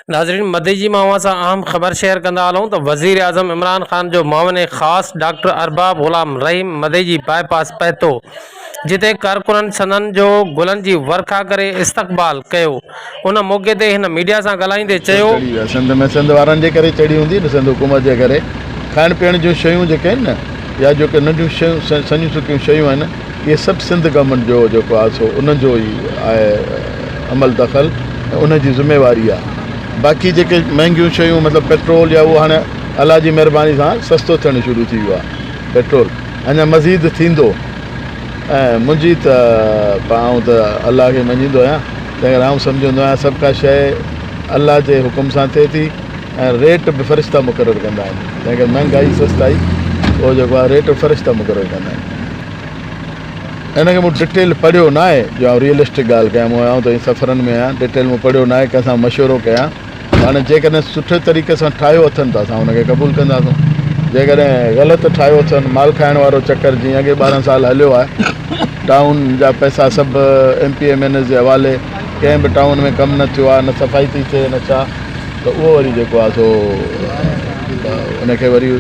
ناظرين مدئجي مان اوهان سان اهم خبر شيئر ڪندا هلون ته وزيراعظم عمران خان جو معاون خاص ڊاڪٽر ارباب غلام رحيم مدئجي باء پاس پهتو جتي ڪارڪنن سندن جو گلن جي ورکا ڪري استقبال ڪيو ان موقعي تي هن ميڊيا سان ڳالهائيندي چيو. چڙهي ويا سنڌ ۾ سنڌ وارن جي ڪري چڙهي هوندي نه سنڌ حڪومت جي ڪري کائڻ پيئڻ جون شيون جيڪي آهن نه يا جيڪي ننڍيون شيون سنهيون سڪيون شيون آهن اهي سڀ سنڌ گورنمينٽ جو جيڪو آهي سو ان جو ئي آهي عمل دخل ۽ ان جي ذميواري آهي باقي جيڪي مهنگيون شيون مطلب پيٽرول يا اهو هاڻي الله جي مهرباني سان سستو ٿيڻ شروع ٿي ويو آهي پيٽرول اڃا مزيد ٿيندو ۽ منهنجي ته آئون ته الله کي مڃيندو آهيان تنهن ڪري آئون سمجهندو آهيان سڀ ڪا شيء الله جي حڪم سان ٿئي ٿي ۽ ريٽ به فرشتا مقرر ڪندا آهن تنهن ڪري مهنگائي سستائي اهو جيڪو آهي ريٽ به فرشتا مقرر ڪندا آهن ان کي مون ڊٽيل پڙهيو نه آهي جو آئون ريئلسٽڪ ڳالهه ڪيان مون آئون ته سفرن ۾ آهيان ڊٽيل مون پڙهيو نه آهي ڪنهن سان مشورو ڪيان هاڻي جيڪڏهن سٺي طريقي سان ٺاهيو اٿن ته اسان ان کي قبول ڪنداسون جيڪڏهن غلط ٺاهيو اٿن مال کائڻ وارو چڪر جيئن اڳي 12 سال هليو آهي ٽائون جا پئسا سڀ M P M N S جي حوالي ڪنهن به ٽائون ۾ ڪم نه ٿيو آهي نه صفائي ٿي ٿئي نه ڇا ته اهو وري جيڪو آهي سو ان کي وري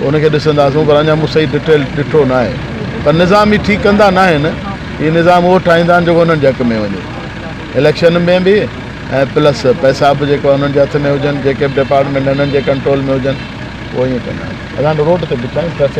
ان کي ڏسنداسون پر اڃا مون صحيح ڊٽيل ڏٺو نه آهي پر نظام هي ٺيڪ ڪندا نه آهن هي نظام اهو ٺاهيندا آهن جيڪو انهن جي حق ۾ وڃي اليڪشن ۾ به ۽ پلس پئسا به جيڪو انهن جي هٿ ۾ هجن جيڪي به ڊپارٽمينٽ انهن جي ڪنٽرول ۾ هجن اهو ائين ڪندا آهن اسان روڊ تي بيٺا آهيون ٽريفڪ.